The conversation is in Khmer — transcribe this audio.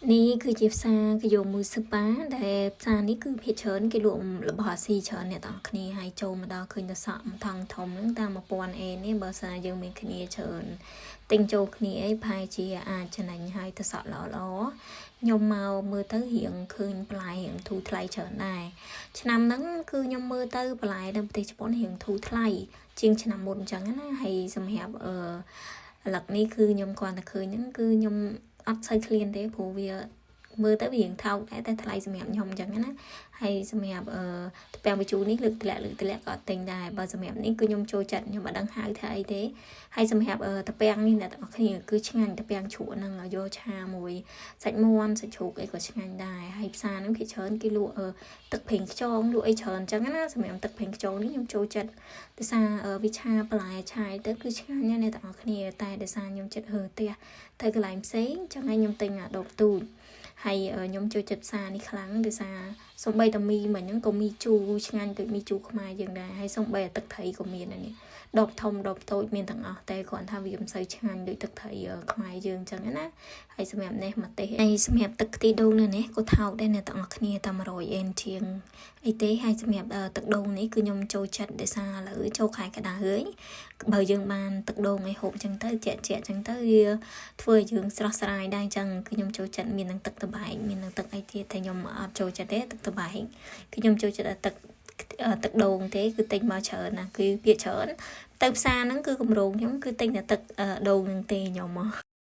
នេះគឺជាផ្សារគយមួយសប៉ាដែលផ្សារនេះគឺភាគច្រើនគេលក់របស់អាស៊ីច្រើនអ្នកទាំងអស់គ្នាហើយចូលមកដល់ឃើញទៅសក់ថងធំហ្នឹងតាម1000អេនេះបើសិនយើងមានគ្នាច្រើនទិញចូលគ្នាអីប្រហែលជាអាចចំណេញហើយទៅសក់ល្អល្អខ្ញុំមកមើលទៅរៀងឃើញបន្លែរៀងធូរថ្លៃច្រើនដែរឆ្នាំហ្នឹងគឺខ្ញុំមើលទៅបន្លែនៅប្រទេសជប៉ុនរៀងធូរថ្លៃជាងឆ្នាំមុនអញ្ចឹងណាហើយសម្រាប់អឺឥឡូវនេះគឺខ្ញុំគ្រាន់តែឃើញហ្នឹងគឺខ្ញុំអត់សូវឃ្លានទេព្រោះវាមើលទៅវារៀងថោកដែរតែថ្លៃសម្រាប់ខ្ញុំអញ្ចឹងណាហើយសម្រាប់អឺទំពាំងបញ្ជូរនេះលើកធ្លាក់លើកធ្លាក់ក៏អត់ទិញដែរបើសម្រាប់នេះគឺខ្ញុំចូលចិត្តខ្ញុំអត់ដឹងហៅថាអីទេហើយសម្រាប់ទំពាំងនេះអ្នកទាំងអស់គ្នាគឺឆ្ងាញ់ទំពាំងជ្រក់ហ្នឹងយកឆាមួយសាច់មាន់សាច់ជ្រូកអីក៏ឆ្ងាញ់ដែរហើយផ្សារហ្នឹងគេច្រើនគេលក់ទឹកប្រេងខ្យងលក់អីច្រើនអញ្ចឹងណាសម្រាប់ទឹកប្រេងខ្យងនេះខ្ញុំចូលចិត្តដោយសារវាឆាបន្លែឆាយទៅគឺឆ្ងាញ់ណាស់អ្នកទាំងអស់គ្នាតែដោយសារខ្ញុំចិត្តហើផ្ទះទៅកន្លែងផ្សេងចឹងហើយខ្ញុំទិញដបទូចហើយខ្ញុំចូលចិត្តផ្សារនេះខ្លាំងដោយសារសំបីតាមីមិញហ្នឹងក៏មីជូរឆ្ងាញ់ដូចមីជូរខ្មែរយើងដែរហើយសំបីទឹកត្រីក៏មានដែរនេះដបធំដបតូចមានទាំងអស់តែគ្រាន់ថាវាមិនសូវឆ្ងាញ់ដូចទឹកត្រីខ្មែរយើងអញ្ចឹងណាហើយសម្រាប់នេះម្ទេសហើយសម្រាប់ទឹកខ្ទិះដូងនេះក៏ថោកដែរអ្នកទាំងអស់គ្នាតែ100អេនជាងអីទេហើយសម្រាប់ទឹកដូងនេះគឺខ្ញុំចូលចិត្តដោយសារឥឡូវចូលខែក្តៅហើយបើយើងបានទឹកដូងឲ្យហូបអញ្ចឹងទៅជាក់ជាក់អញ្ចឹងទៅវាធ្វើឲ្យយើងស្រស់ស្រាយដែរអញ្ចឹងគឺខ្ញុំចូលចិត្តមាននឹងទឹកតបែកមាននឹងទឹកអីទៀតតែខ្ញុំអត់ចូលចិត្តទេទឹកតបែកគឺខ្ញុំចូលចិត្តទឹកទឹកដូងទេគឺទិញមកច្រើនណាស់គឺពាក្យច្រើនទៅផ្សារហ្នឹងគឺកម្រងខ្ញុំគឺទិញតែទឹកដូងហ្នឹងទេខ្ញុំមក។